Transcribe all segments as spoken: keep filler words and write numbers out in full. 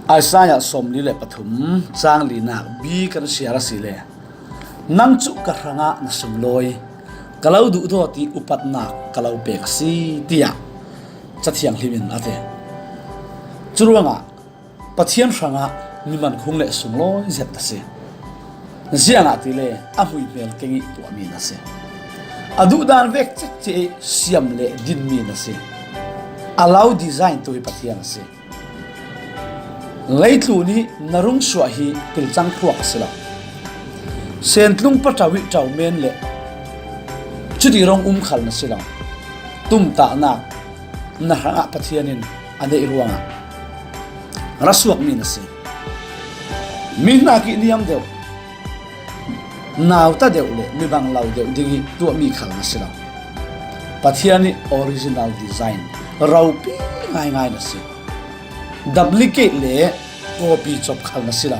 Isaiah sawmli le pathum, chang linak B kan siar a si le, "Nang cu ka hrangah na sunglawi, ka lo duhdawt i upatnak ka lo pek a si," tiah Cathiang Hlim in a ti. Curuangah Pathian hrangah mi mankhung le sunglawi zet na si. Ziangahtile a hmuihmel keng i tuahmi na si. A duhdan vek cikcik i siam le dinmi na si. A lo design tu hi Pathian a si. Leitlun i na rungsuah hi pilcang phuak a si lo. Sentlung pato i to men le cuti rong um khal na si lo. Tumtahnak na hrangah Pathian in a neih ruangah ra suakmi na si. Mi hnak i niam deuh, nauta deuh le mi bang lo deuh ding i tuahmi khal na si lo. Pathian i original design, ropi ngaingai na si. Duplicate le copy cop khal na si lo.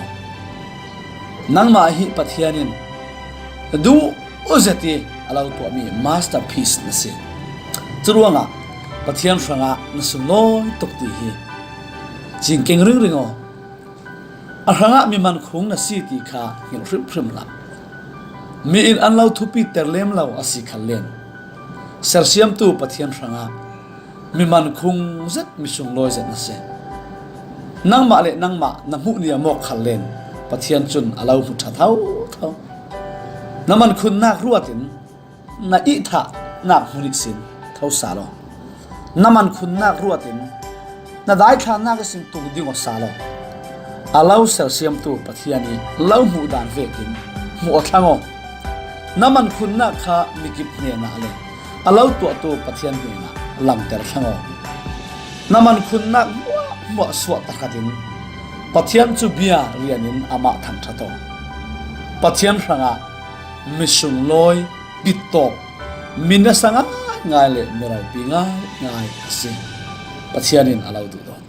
Nangmah hi Pathian in duh zet i a lo tuahmi masterpiece na si. Curuangah Pathian hrangah na sunglawi tuk ti hi cingkeng ringring aw. A hrangah mi mankhung na si ti kha hngilh hrimhrim hlah. Mi in an lo thupiter lem lo a si khal len, sersiamtu Pathian hrangah mi mankhung zet, mi sunglawi zet na si. Nangmah le nangmah na hmuh niam awk khal len Pathian cun a lo hmu ṭha thotho. Na mankhunnak ruat in na ihthahnak hmun ihsin tho sal aw. Na mankhunnak ruat in na daithlannak ihsin tung ding aw sal aw. A lo sersiamtu Pathian i lo hmuh dan vekin hmuh aw thlang aw. Na mankhunnak kha mikip hnenah le a lo tuahtu Pathian hnenah langter thlang aw. Na mankhunnak hmuahhmuah suah tahratin Pathian cu bia rian in amah thangṭhat aw. Pathian hrangah mi sunglawi, pittawp, mi nasa ngaingai le mi ropi ngaingai a si. Pathian in a lo duhdawt.